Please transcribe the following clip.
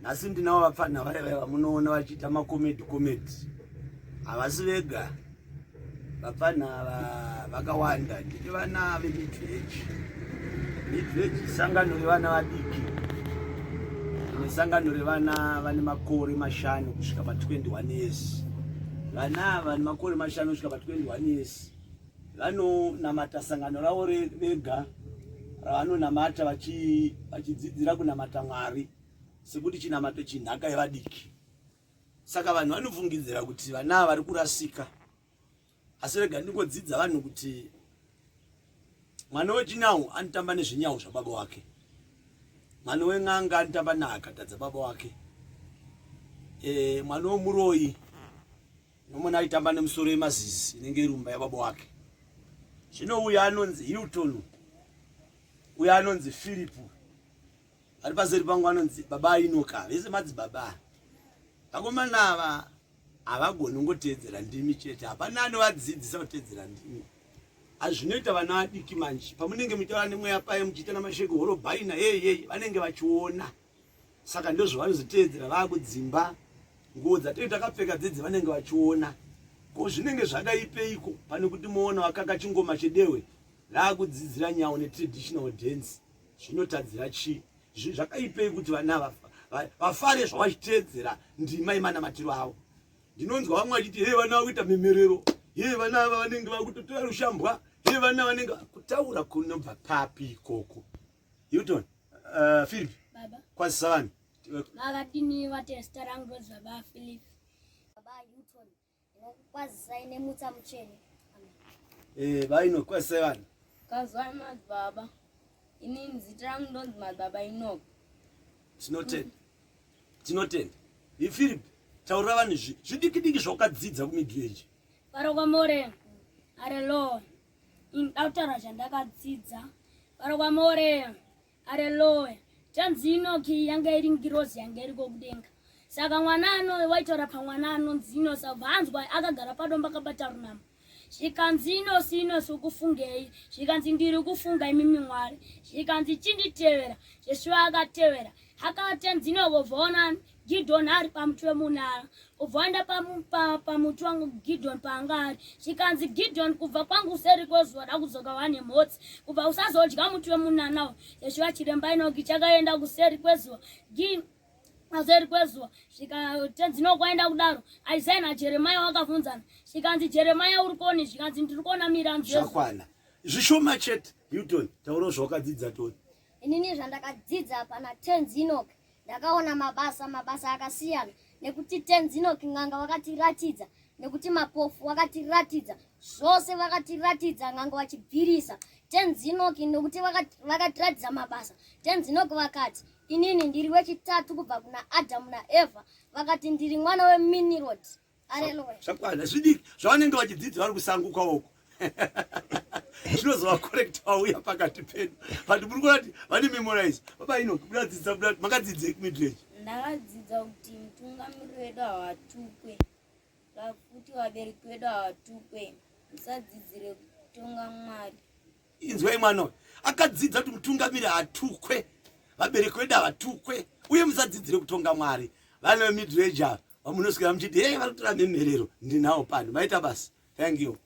Nhasi ndinavo vapfanha vaya vaya vamunoona vachiita makomedi komedi. Havasi vega. Vapfanha ava vakawanda. Ndine vana vemidveg. Midveg sangano revana vadiki. Ndine sangano revana vane makore mashanu kusvika pa 21 years. Vana ava vane makore mashanu kusvika pa 21 years. Vanonamata sangano ravo vega ravanonamata vachidzidzira kunamata Mwari sekuti chinamato chinhaka yevadiki. Saka vanhu vanofungidzira kuti vana ava vari kurasika, asi rega ndingodzidza vanhu kuti mwana wechinyawu anotamba nezvinyawu zvababa wake, mwana wen'anga anotamba nehakata dzababa wake, e, mwana wemuroyi Nomona aitamba nemusoro yemazizi inenge irumba yababa wake. Zvino uyo anonzi Hilton, uyo anonzi Philip, ari pazeri pangu anonzi baba Inoka, vese madzibaba. Vakomana ava havagoni kungoteedzera ndimi chete, hapana anovadzidzisa kuteedzera ndimi. Asi zvinoita vana vadiki manje, pamunenge muchitaura nemweya paye muchiita namasheko horobhaina, hey hey, vanenge vachiona. Saka ndozvavanozoteedzera vakudzimba nguo dzatinenge takapfeka dzedzi vanenge vachiona. Ko zvinenge zvakaipeiko pane kuti moona vakaka chingoma chedehwe rakudzidzira nyau netraditional dance zvinotadzira chii? Zvakaipei kuti vana vafare zvavachiteedzera ndima yemanamatiro avo? Ndinonzwa vamwe vachiti hee vana vakuita mhemherero, hee vana ava vanenge vakutotora rushambwa, hee vana vanenge kutaura kunobva papi ikoko? Hilton, Philip. Baba. Kwazisa vanhu. Makadini vatesta rangu ndonzi baba Philip. Baba Hilton. Ndinokukwazisai nemutsa mutsvene. Amen. Eh, vaino kwazisai vanhu. Kazwai madzibaba. Inini zita rangu ndonzi madzibaba Enoch. Tinotenda. Tinotenda. Philip, taurira vanhu zvidiki diki zvawakadzidza kumiddle age. Varokwamore. Areloa. Ndakutaura zvandakadzidza. Varokwamore. Areloya. Chanzi Inoki yanga iri ngirozi yanga iriko kudenga. Saka mwana ano waitaura pamwana anonzi Inosi abva anzwa akagara padombo akabata runama. Zvikanzi Inosi Inosi ukufungei? Zvikanzi ndiri kufunga imimi Mwari. Zvikanzi chinditevera. Jeshuwa akatevera. Akatenzi Inoki obva Gidhoni ari pamuti wemunara kubva waenda pamuti wangu Gidhoni paanga ari zvikanzi Gidhoni kubva kwangu useri kwezuva dakudzoka wane mhotsi kubva usazodya muti wemunana uyu Yeshua chiremba Inoki chakaenda kuseri kwezuva kuseri kwezuva zvikatenzi nokwaenda kudaro Isaya naJeremaya wakabvunzana zvikanzi Jeremaya uri kuoni zvikanzi ndiri kuona miranzi zvakwana zvishoma chete Hilton taura zvawakadzidza toni inini zvandakadzidza pana tenzi Enoch Ndakaona mabasa mabasa akasiyana nekuti Tenzi Enoki n'anga vakatiratidza nekuti mapofu vakatiratidza zvose vakatiratidza n'anga vachibvirisa Tenzi Enoki nekuti vakatiratidza mabasa Tenzi Enoki vakati inini ndiri wechitatu kubva kuna Adhamu naEvha vakati ndiri mwana weMiniroti Zvakwana zvidiki zvavanenge vachidzidza vari kusango kwavoko zvinozovakorekta vauya pakati pedu but muri kuona kuti vane memorize baba ino muradzidza makadzidzei kumiddle age ndakadzidza kuti mutungamiri wedu hawatukwe futi vabereki vedu hawatukwe musadzidzire kutonga mwari Inzwai mwana uyu akadzidza kuti mutungamiri hatukwe, vabereki vedu havatukwe, uye musadzidzire kutonga Mwari. Vana vemiddle age ava vamunoswera muchiti hei vari kutora mhemherero, ndinawo pano. Maita basa. Thank you.